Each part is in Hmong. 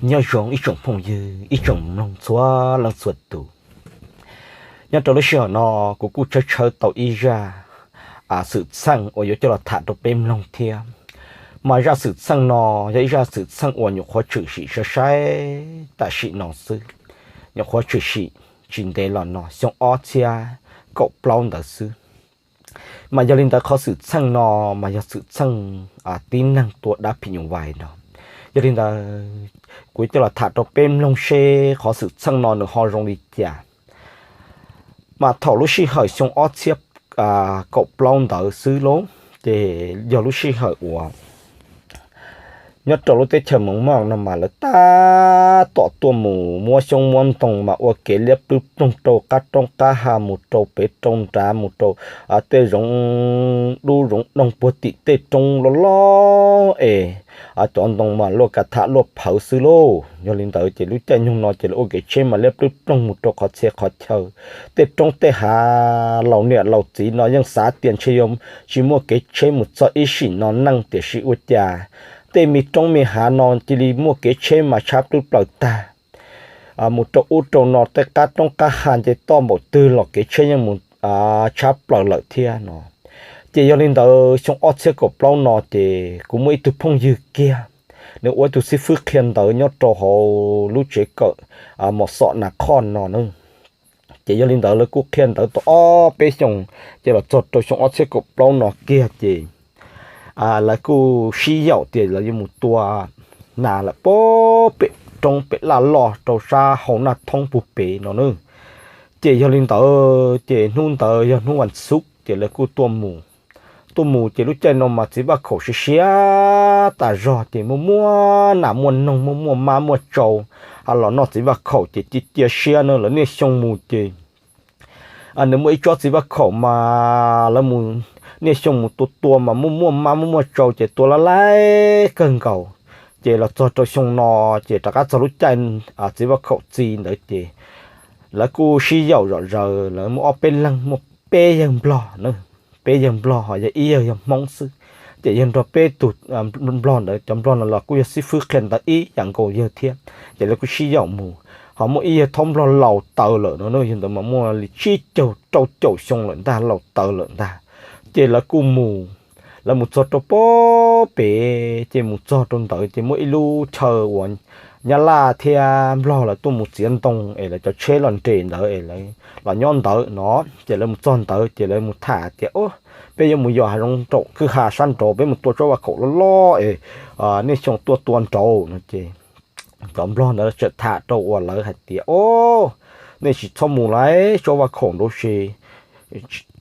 Nyob zoo ib tsoom phooj ywg ib tsoom mloog txhua leej txhua tus. Nyob rau lub sij hawm no kuv kuj tshawb tshawb tau ib zaj xwm txheej uas yuav coj los tham rau peb mloog thiab. Mas zaj xwm txheej no yog ib zaj xwm txheej uas nyuam qhuav tshwm sim saib saib tam sim no xwb, nyuam qhuav tshwm sim tsis ntev los no xyoo ob txhiab kaum plaub ntawd xwb. Mas yog li ntawd qhov xwm txheej no mas yog xwm txheej tib neeg tua dab phim nyuj vais no. Yog li ntawd kuv coj los tham rau peb mloog seb qhov xwm txheej no nws ho zoo li cas. Mas thaum lub sij hawm xyoo ob txhiab kaum plaub ntawd xwb lauj, ces yog lub sij hawm uas nyob rau lub teb chaws Moos Moj no mas lawv tab tom tuaj mus muab xyoob muab ntoo mas ua kev liab plwb ploog rau qab roob qab ha mus rau pem rau nrad mus rau tej zoov dub zoov doog puag tim tej roob loj loj es cov ntoo mas luaj kav tham luaj phawv xwb lauj. Yog li ntawd ces lub caij nyoog no ces lawv ua kev tsheb mas liab plwb ploog mus rau qhov txhia qhov chaw. Tej roob tej hav laus niam laus txiv no yeej xav tias ntshe yuav tsis muaj kev tsheb mus txog ib sim no neej tiam sis ua cas tej me roob me hav no cia li muaj kev tsheb mas tshab plwb plaws tag mus rau ub rau no tej qab roob qab ha nce toj npaum twg los kev tsheb yeej mus tshab plaws lawm thiab no. Ces yog li ntawd xyoo ob txhiab kaum plaub no ces kuv muaj ib tug phooj ywg kiag, nws ua ib tug xib fwb qhia ntawv nyob rau hauv lub tsev kawm Mos Xom Nas Khoj no na. Ces yog li ntawd lawv kuj qhia ntawv tau ob peb xyoos, ces los txog rau xyoo ob txhiab kaum plaub no kiag ces lawv kuj sib yaum tias lawv yuav mus tua nas lawm pem roob pem laj loj rau sab hauv Naj Thoob puag pem no na. Ces yog li ntawd ces hnub ntawd yog hnub vas xuv ces lawv kuj tuaj mus. Tuaj mus ces lub caij no mas txiv Vaj Khaum siav siav tas zog ces muaj muaj nas muaj noog muaj muaj mab muaj tsau los noj txiv Vaj Khaum ces cia cia siab no lawv niaj xyoo mus ces nws muaj ib tsob txiv Vaj Khaum mas lawv mus niaj xyoo mus tua tua mas muaj muaj mab muaj muaj tsau ces tua lab laib kawg nkaus. Ces los txog rau xyoo no ces rov qab txog lub caij txiv Vaj Khaum txi ntawd ces lawv kuj sib yaum zom zaws lawv muaj ob peb leeg muaj peb yawg nplog na, peb yawg nplog ho yog ib yawg yog Hmoob xwb. Ces yawg nrog peb tug nplog ntawd cov nplog no los kuj yog xib fwb qhia ntawv ib yam nkaus yawg thiab. Ces lawv kuj sib yaum mus, ho muaj ib yawg thaub nplog laus taws lawm no, yawg ntawd mas muaj li tsib caug rau caum xyoo lawm ntag, laus taws lawm ntag. Ces lawv kuj mus, lawv mus txog rau pem ces mus txog rau ntawd ces muaj ib lub chaw uas Nyab Laj thiab Nplog lawv tuaj mus txiav ntoo es lawv cov tsheb los nres ntawd es lawv los nyob ntawd no. Ces lawv mus txog ntawd ces lawv mus tham tias, Peb yuav mus yos hav zoov nraum kwj ha sab nraud, peb mus tua tsob vaj khaum loj loj es niaj xyoo tuaj tua nraud no. Ces cov Nplog ntawd txawm tham rau uas lawv hais tias, Nej tsis txhob mus lawm, tsob vaj khaum nraud ces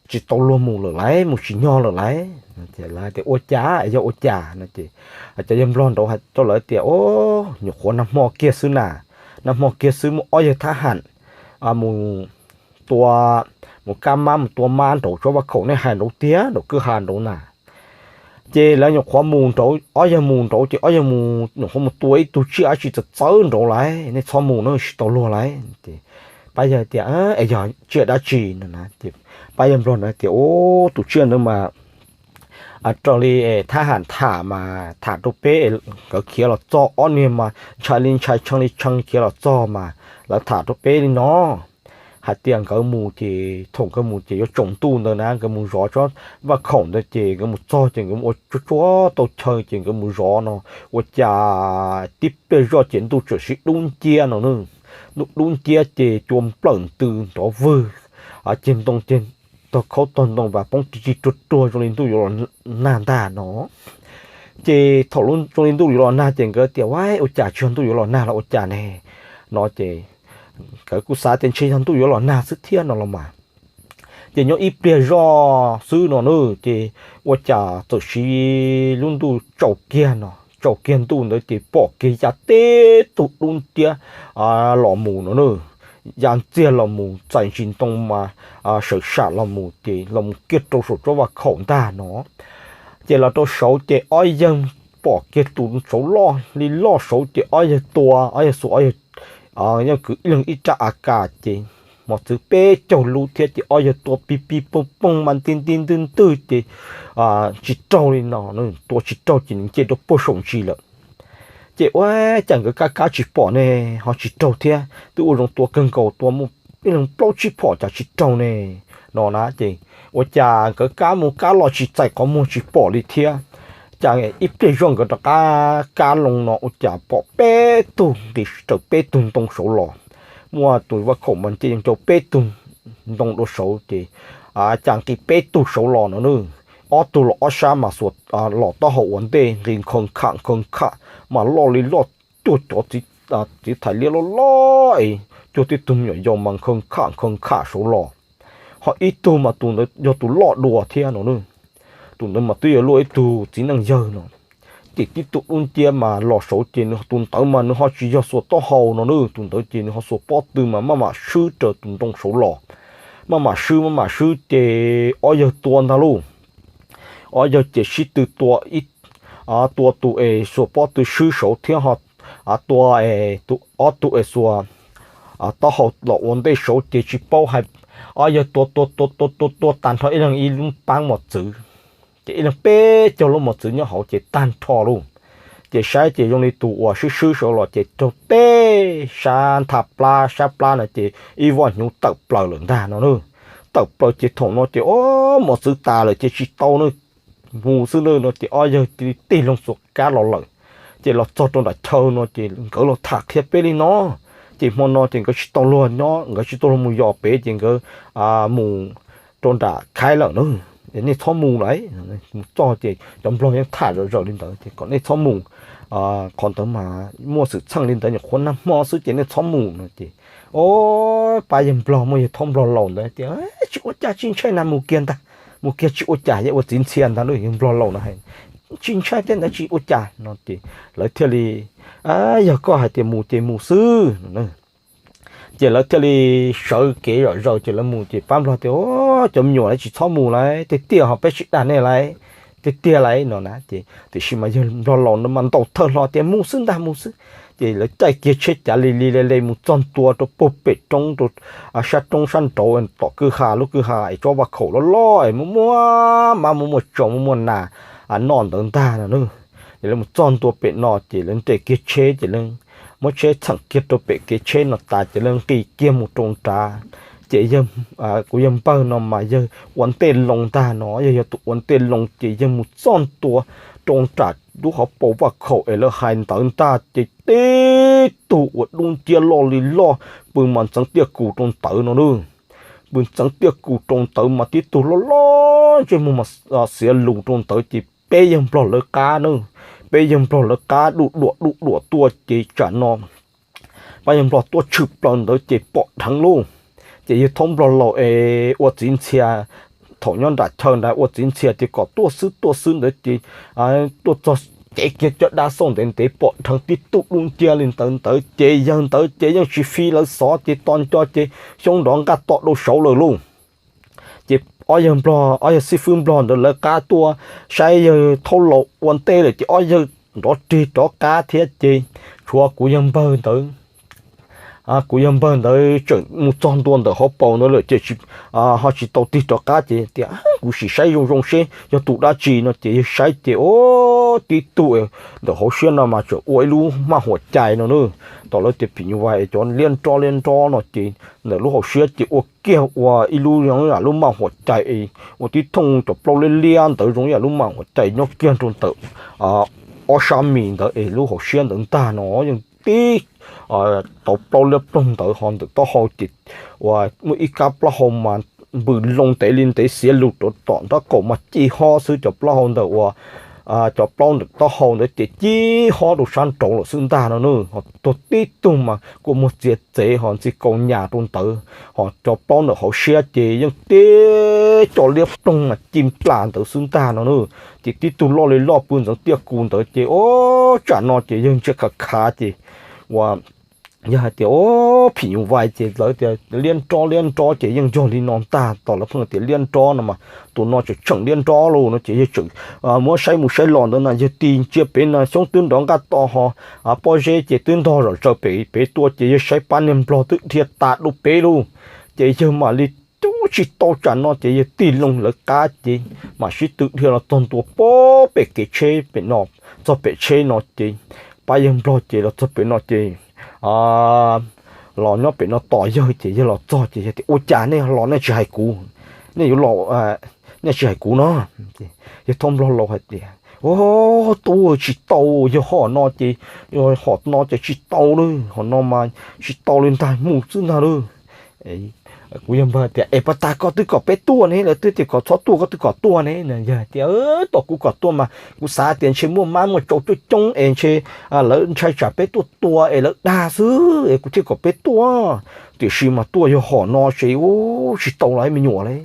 tsis tau luag mus lawm lauj, mus tsis nyog lawm lauj. Lawv tias, Ua cas, yog ua cas no? Ces cov yawg Nplog nraud hais rau lawv tias, Nyuam qhuav nag hmo kiag xwb na, nag hmo kiag xwb muaj ob yawg thab ham mus tua, mus kab mab mus tua mab nraud tsob vaj khaum nej hais nraud tiag, nraum kwj ha nraud na. Ces lawv nyuam qhuav mus nraud, ob yawg mus nraud ces ob yawg mus nyuam qhuav mus tua ib tug tsiaj dab tsi txawv txawv nraud lauj, nej txhob mus na, tsis tau luag lauj. Pab yawg tias, Es yog tsiaj dab tsi no? Pab yawg Nplog ntawd tias, Ub, tus tsiaj ntawd mas raws li thab ham tham mas tham rau peb, nkawd khiav los txog ob niag mas ntshai li ntshai tshee li tshee khiav los txog mas lawv tham rau peb li no hais tias nkawd mus ces thaum nkawd mus ces yuav tsaus ntuj ntawd na, nkawd mus zov tsob vaj khaum ntawd ces nkawd mus txog ces nkawd mus ua tsuag tsuag tau chaw ces nkawd mus zov no, ua cas tib pliag zoj ces ntuj txawm sib dub nciab no. Ntuj dub nciab ces cua nplawm ntws nrov vwg, ceg ntoo ceg tog khaub tog ntoo mas poob rig rig ruag ruag zoo li ntuj yuav los nag ntag no. Ces thaum zoo li ntuj yuav los nag ces nkawd tias, Ua, ua cas tsis yog ntuj yuav los nag los ua cas ne? No ces nkawd kuj xav tias ntshe yog ntuj yuav los nag xwb thiab no los mas. Ces nyob ib pliag zoj xwb no na, ces ua cas txawm sib lub ntuj tsaus kiag no, tsaus kiag ntuj ntawd ces pom kiag ya teb tug dub nciab los mus no na, ya ntxiag los mus txais ntsis ntoo mas sawv sam los mus ces los mus kiag rau saum tsob vaj khaum ntag no. Ces los rau saud ces ob yawg pom kiag tus saud loj li loj saud ces ob yawg tua, ob yawg xuas ob yawg yawg kwv ib leeg ib rab A K ces mos txwv peb caug lub thiab ces ob yawg tua pig pig poog poog mas nti nti ntwg ntwg ces tsis raug li no, tua tsis raug ces nws nce rau puag saum ntsis lawm. Ces ua cas nkawd kab kab tsis pom ne, ho tsis raug thiab, twb ua zoo tua kawg nkaus, tua muaj ib leeg plaub tsib phom cas tsis raug ne no na. Ces ua cas nkawd kab mus kab los tsis txais qhov muag tsis pom li thiab. Cas ib pliag zoj nkawd rov qab kab loo no ua cas pom peb tug nqis raws peb tug ntoo saud los. Muaj tus vaj khaum mas nce rau peb tug ntoo dua saud ces cas nqis peb tug saud los no na. Ob tug los ob sab mas xuas los taub hau ua ntej nqis nkhaws kham nkhaws kham, mas loj li loj, cuag cov txiv thais liab loj loj es cuag tib tug me nyuam yaus mas nkhaws kham nkhaws kham saud los. Ho ib tug mas tus ntawd yog tus loj dua thiab no na. Tus ntawd mas twb yog luaj ib tug txiv neej yawg no. Ces tib tug dub nciab mas los saud ces tus ntawd mas nws ho tsis yog xuas taub hau no na, tus ntawd ces nws ho xuas pob tw mas maj mam swb raws tus ntoo saud los. Maj mam swb maj mam swb ces ob yawg tua ntag lauj. Ob yawg ces sib tw tua, ib, tua tus es xuas pob tw swb saud thiab ho tua ob tug es xuas taub hau los ua ntej saud ces tsis paub hais, ob yawg tua tua tua tua tua tua tag nrho ib leeg ib lub paab mos txwv. Ces ib leeg peb caug lub mos txwv nyob hauv ces tag nrho lauj. Ces saib ces zoo li tus uas swb swb saud los ces raug teb sab ntha plab sab plab no ces ib voj hnyuv tawm plaws lawm ntag no na. Tawm plaws ces thaum no ces o, mos txwv tas lawm ces tsis tau na, mus xwb na no ces ob yawg tig loo xuas kab los lawm. Ces los txog rau nram chaw no ces nkawd los tham qhia peb li no, ces hmo no ces nkawd tsis tau luag nyob, nkawd tsis tau luag mus yos pem ces nkawd mus rau nram khaib lawm na. Nej txhob mus lawm, mus txog ces cov nplog yeej tham zom zaws li ntawd ces kom nej txhob mus, qhov ntawd mas muaj xwm txheej li ntawd nyuam qhuav nag hmo xwb ces nej txhob mus no ces o, pab yawg nplog muaj yawg thaub nplog laus ntawd tias tsis ua cas, tsis ntshai na, mus kiag ntag, mus kiag tsis ua cas, yog ua txiv ntxhia ntag lauj, yawg nplog laus na hais tsis ntshai thiab ntawd tsis ua cas no ces lawv thiaj li, yog koj hais tias mus ces mus xwb. Ces lawv thiaj li sawv kev zom zaws ces lawv mus ces pab nplog tias o, cov me nyuam lawv tsis txhob mus lawm, tiag tiag ho peb tsis dag nej lawm, tiag tiag lawm no na ces tiam sis mas yawg nplog laus no mas ntaus thawj hlo tias mus xwb ntag mus xwb. Ces lawv caij kiag tsheb cav li li le le mus txog ntua rau puag pem roob rau sab roob sab nraud tom kwj ha, lub kwj ha es tsob vaj khaum loj loj es muaj muaj mab muaj muaj tsaus muaj muaj nas noj ntawd ntag no na. Ces lawv mus txog ntua pem no ces lawv nres kiag tsheb ces lawv muab tsheb txheem kiag rau pem kev tsheb no tas ces lawv nqis kiag mus rau nrad. Ces kuv yawg npawg no mas yawg ua ntej loo ntag no, yawg yog tus ua ntej loo ces yawg mus txog ntua rau nram lub hauv paus vaj khaum es lawv hais ntawd ntag ces tib tug uas dub nciab loj li loj, pw mas ntxeev tiaj kus rau ntawd no na. Pw ntxeev tiaj kus rau ntawd mas tib tug loj loj ntsej muag mas xiav lus rau ntawd ces peb yawg nplog lawv qab na, peb yawg nplog lawv qab duj duam duj duam tuaj ces tsam no pab yawg nplog tuaj tshwm plaws ntawd ces pom dheev lauj. Ces yawg thaub nplog laus es ua txiv ntxhia, thaum nyob nram chaw ntawd ua txiv ntxhia ces kom tuaj xwb tuaj xwb ntawd ces tuaj txog cev kiag cov dab xauj ntev ntev pom dheev tib tug dub nciab li ntawd ntawd ces yawg ntawd ces yeej tsis fi lawv xov ces tos nco ces xyoob nrov nqaj tom rau saud lawm lauj. Ces ob yawg nplog, ob yawg xib fwb nplog ntawd lawv qab tuaj saib yawg thaub laus ua ntej lawm ces ob yawg nrov rig rov qab thiab ces tshuav kuv yawg npawg ntawd. Kuv yawg npawg ntawd tseem mus txog ntua ntawm hauv paus ntawd lawm ces ho tsis tau tig rov qab ces tias kuv sim saib zoo zoo seb yog tus dab tsi no ces yawg saib ces o, tib tug ntawm hauv siab no mas tseem ua ib lub maj huam cai no na. Tom lawv tias phim nyuj vais es cov liab nrob liab nrob no ces ntawm lub hauv siab ces ua kiag ua ib lub zoo yam lub maj huam cai es ua tib thooj cov plaub liab liab ntawd zoo yam lub maj huam cai nyob kiag rau ntawm ob sab mis ntawd es lub hauv siab ntawd ntag no yeej tib tauv plaub liab ploog ntawd ho ntawm taub hau ces ua muaj ib kab plaub hau mas npws loo ntev li ntev xiav lus rau tom nraub qaum mas ci hob xwb cov plaub hau ntawm ua cov plaub ntawm taub hau ntawd ces ci hob rau sab nraud lawm xwb ntag no na. Ho tuag tib tug mas kua muag txiav txev ho ntxi kaus nyas rau ntawd ho cov plaub ntawm hauv siab ces yeej tib co liab ploog mas ci nplas ntawd xwb ntag no na. Ces tib tug loj li loj pw ntxeev tiaj kus ntawd ces o, tsam no ces yawg ntsia khav khav ces ua yawg hais tias o, phim nyuj vais ces lawv tias liab nrob liab nrob ces yeej yog li no ntag. Tom lawv pheej tias liab nrob no mas tus no tseem tseem liab nrob lauj no ces yawg tseem muab saib mus saib los ntawd na, yawg tig ntsia pem no xyoob twb nrov nqaj to ho pob zeb ces twb ntog zom zaws pem pem tuaj ces yawg saib pab niag nplog twb dhia tas dua pem lauj. Ces yawg mam li cub tsis tau tsam no ces yawg tig loo lawv qab ces mam sib tw dhia los txog ntua pem kev tsheb pem no, txog pem tsheb no ces pab yawg nplog ces los txog pem no ces los nyob pem no tos yawg ces yawg los txog ces yawg tias, Ua cas nej los nej tsis hais kuv? Nej yuav los nej tsis hais kuv no? Yawg thaub nplog laus hais tias, Tub, tsis tau, yawg hom no ces, hom no ces tsis tau lawm, hom no mas tsis tau li ntag, mus xwb ntag lauj. Kuv yawg npawg tias, Es pas tas koj twb kom peb tuaj ne, lawv twb tias kom txhob tuaj koj twb kom tuaj ne. Yawg tias, Tom kuv kom tuaj mas kuv xav tias ntshe muaj mab muaj tsau coob coob es ntshe lawv ntshai tsam peb tuaj tua es lawv dag xwb es kuv thiaj kom peb tuaj. Tiam sis mas tuaj yog hom no ces ub tsis tau li me nyuam li.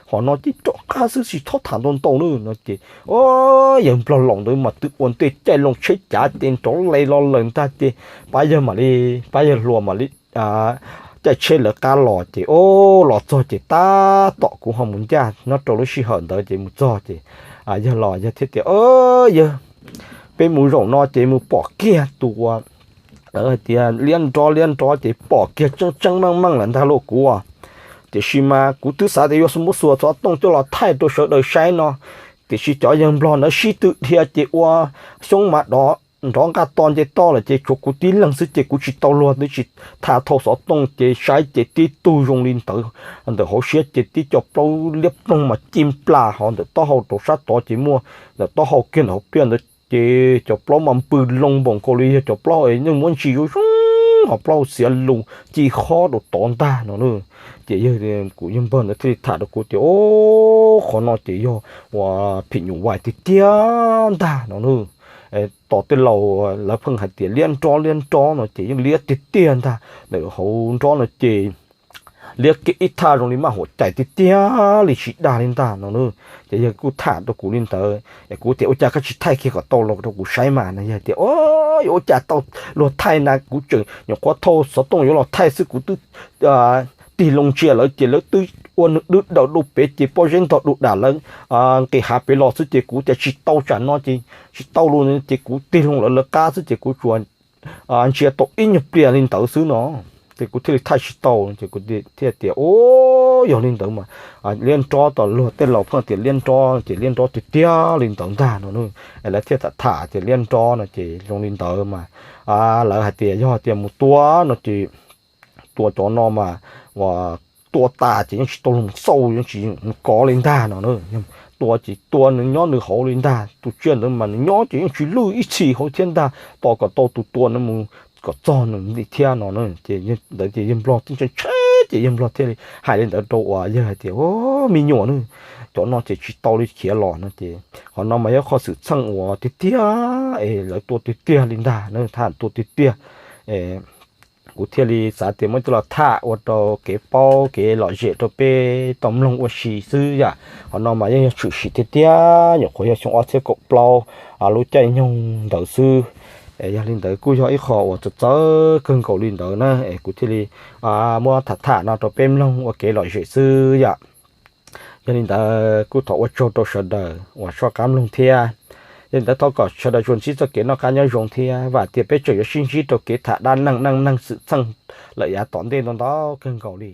Hom no ces rov qab xwb, tsis txhob tham ntau ntau nawb no ces, o, yawg nplog laus ntawd mas twb ua ntej caij loo tsheb cav ces nrov li los lawm ntag ces pab yawg mam li, pab yawg hluas mam li caij tsheb lawv qab los ces, o, los txog ces tab tom kuv ho mus ncaj nyob rau lub sij hawm ntawd ces mus txog ces yawg los yawg thiaj tias, Yawg, peb mus zaum no ces mus pom kiag tus uas lawv hais tias liab nrob liab nrob ces pom kiag tseeb tseeb meej meej lawm ntag lauj kuv. Tiam sis mas kuv twb xav tias yuav muab xuas xov tooj coj los thaij rau sawv daws saib no, tiam sis cov yawg nplog ntawd sib tw dhia ces ua xyoob mas nrov nqaj to nce toj lawm ces tshuav kuv tib leeg xwb ces kuv tsis tau luag, twb tsis tham thau xov tooj ces saib ces tib tug zoo li ntawd ntawm hauv siab ces tib co plaub liab ploog mas ci nplas ho ntawm taub hau rau sab tod ces muaj ntawm taub hau kiag ntawm hauv pliaj ntawd ces cov plaub mas npws loo npaum nkaus li yog cov plaub es yeej muab ntsis zoo zoo, ho plaub xiav lus ci hob rau tod ntag no na. Ces yawg, kuv yawg npawg ntawd thiaj li tham rau kuv tias, O, qhov no ces yog uas phim nyuj vais tiag tiag ntag no na. Tos tej laus lawv pheej hais tias liab nrob liab nrob no ces yeej liab tiag tiag ntag, ntawm hauv nrob no ces liab kiag ib thaj zoo li maj huam cais tiag tiag li tsis dag li ntag no na. Ces yawg kuj tham rau kuv li ntawd es kuv tias, Ua cas koj tsis thaij kiag kom tau los rau kuv saib mas? No yawg tias, O, yuav ua cas tau luag thaij na, kuv tseem nyuam qhuav thau xov tooj yuav los thaij xwb kuv twb tig loo ntsia lawv ces lawv twb ua nws dwb daws dua pem ces pob zeb ntog du dam lawv nqis hav pem los xwb ces kuv tias tsis tau tsam no ces tsis tau lawm ces kuv tig loo lawv lawv qab xwb ces kuv tsuas ntsia tau ib nyuag pliag li ntawd xwb no ces kuv thiaj li thaij tsis tau ces kuv thiaj tias, O, yog li ntawd mas liab nrob, tom luag tej laus pheej tias liab nrob ces liab nrob tiag tiag li ntawd ntag no na. Lawv thiaj tham tham tias liab nrob no ces zoo li ntawd mas lawv hais tias yog tias mus tua no ces tua cov no mas uas tua tas ces yeej tsis tau luag mus xauj, yeej tsis mus kov li ntag no na. Tua ces tua nws nyob nws hauv li ntag, tus tsiaj ntawd mas nws nyob ces yeej tsis lwj ib txhis hauv thiab ntag, tos kom tau tus tua no mus kom txog nws li thiab no na. Ces ntawd ces yawg nplog twb ntshai ntshai ces yawg nplog thiaj li hais li ntawd rau uas yawg hais tias, O, me nyuam na, cov no ces tsis tau li khiav los no ces qhov no mas yog qhov xwm txheej uas tiag tiag es lawv tua tiag tiag li ntag na, tham tua tiag tiag. Kuv thiaj li xav tias muab coj los tham ua rau kev paub kev lom zem rau peb tau mloog ua si xwb yom. Qhov no mas yeej yog tshwm sim tiag tiag, nyuam qhuav yog xyoo ob txhiab kaum plaub lub caij nyoog ntawd xwb. Yog li ntawd kuj yog ib qho uas txawv txawv kawg nkaus li ntawd na es kuv thiaj li muab tham tham no rau peb mloog ua kev lom zem xwb yom. Yog li ntawd kuj thov ua tsaug rau sawv daws uas soj qab mloog thiab. Yog li ntawd thov kom sawv daws tsuas ntsib txoj kev noj qab nyob zoo thiab vam tias peb tseem yuav sib ntsib rau kev tham dab neeg neej neeg xwm txheej lawm yav tom ntej ntau ntau kawg nkaus li.